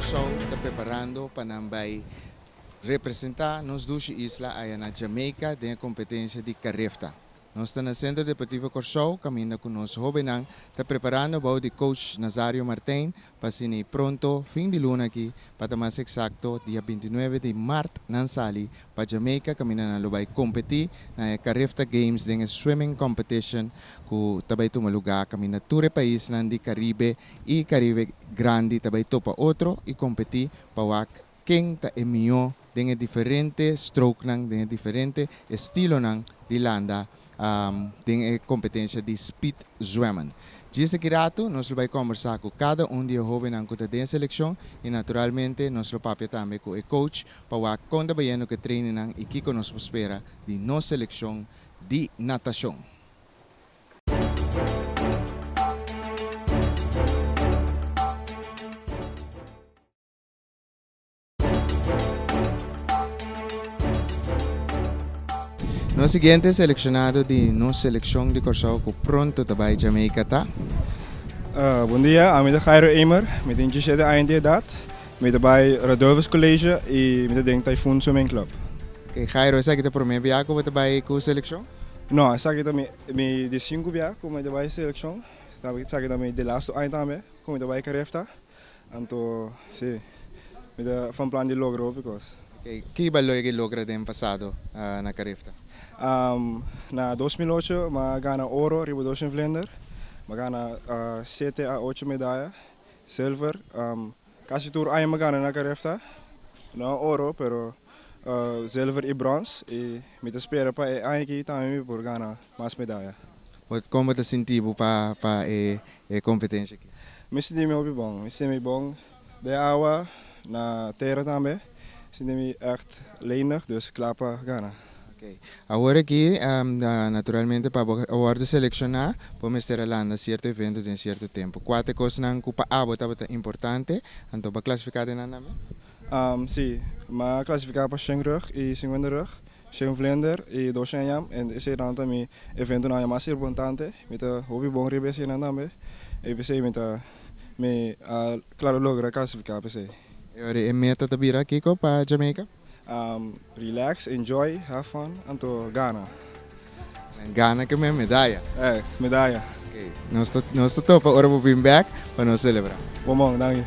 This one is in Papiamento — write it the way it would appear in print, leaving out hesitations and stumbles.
Kòrsou ta preparando pa nan bai representá nos dushi isla aya na Jamaica den e kompetensia di Carifta. Nos ta na Sentro Deportivo Kòrsou kaminda ku nos hóbennan ta preparando bou di coach Nazario Martijn pa asina i pronto fin di luna aki, pa ta mas eksakto dia 29 di mart nan sali pa Jamaica kaminda nan lo bai kompetí na e Carifta Games den e swimming competition ku ta bai tuma lugá kaminda tur e paisnan di Karibe i Karibe Grandi ta bai topa otro i kompetí pa wak ken ta e mihó den e diferente strokenan, den e diferente estilonan di landa den e kompetensia di speed zwemmen. Djis aki ratu nos lo bai kombersá ku kada un di e hóbennan ku ta den e selekshon i naturalmente nos lo papia tambe ku e coach pa wak kon ta bayendo ku e trainingnan i kiko nos por spera di nos selekshon di natashon. Nos siguiente selekshonado di nos selekshon di Kòrsou ku pronto ta bai Jamaica ta. Bon dia, ami ta Jairo Emer, mi tin diesisiete aña di edat, mi ta bai Radulphus College i mi ta den Typhoon Swimming Club. Oke Jairo, esaki ta promé bia ku bo ta bai ku selekshon? No, esaki ta mi di sinku bia ku mi ta bai selekshon, esaki ta mi di lastu aña tambe ku mi ta bai Carifta. Anto si, mi ta van plan di logra hopi kos. Oke, ki baloi ki logra den pasado na Carifta? Na 2008 mi a gana oro riba Doshen Vlinder. Mi a gana sete a ocho medaya, silver. Kasi tur aña mi a gana na Carifta. No oro, pero zilver i brons. I mi ta spera pa e aña aki tambe mi por gana mas medaya. Kon bo ta sinti bo pa e kompetensia aki? Mi sinti mi hopi bon. Mi sinti mi bon den awa, na tera tambe. Sinti mi ègt lenig, dus kla pa gana. Oké. Awor aki, naturalmente pa bo a wòrdu selekshoná, bo mester a landa sierto evento den sierto tempu. Kua ta e kosnan ku pa abo tabata importante, anto bo a klasifiká den nan tambe? Sí, mi a klasifiká pa shen rug i sinkuenta rug. Shen vlinder i dos shen yam en eseinan ta mi eventonan mas importante. Mi ta hopi bon riba eseinan tambe i p'esei mi ta mi a klaro logra klasifiká p'esei. E ora e meta ta bira kiko pa Jamaica? Relax, enjoy, have fun anto gana. Gana ke men medaya. Eh, medaya. Nos ta nos ta topa ora bo bin bek pa nos selebrá. Bon bon, danki.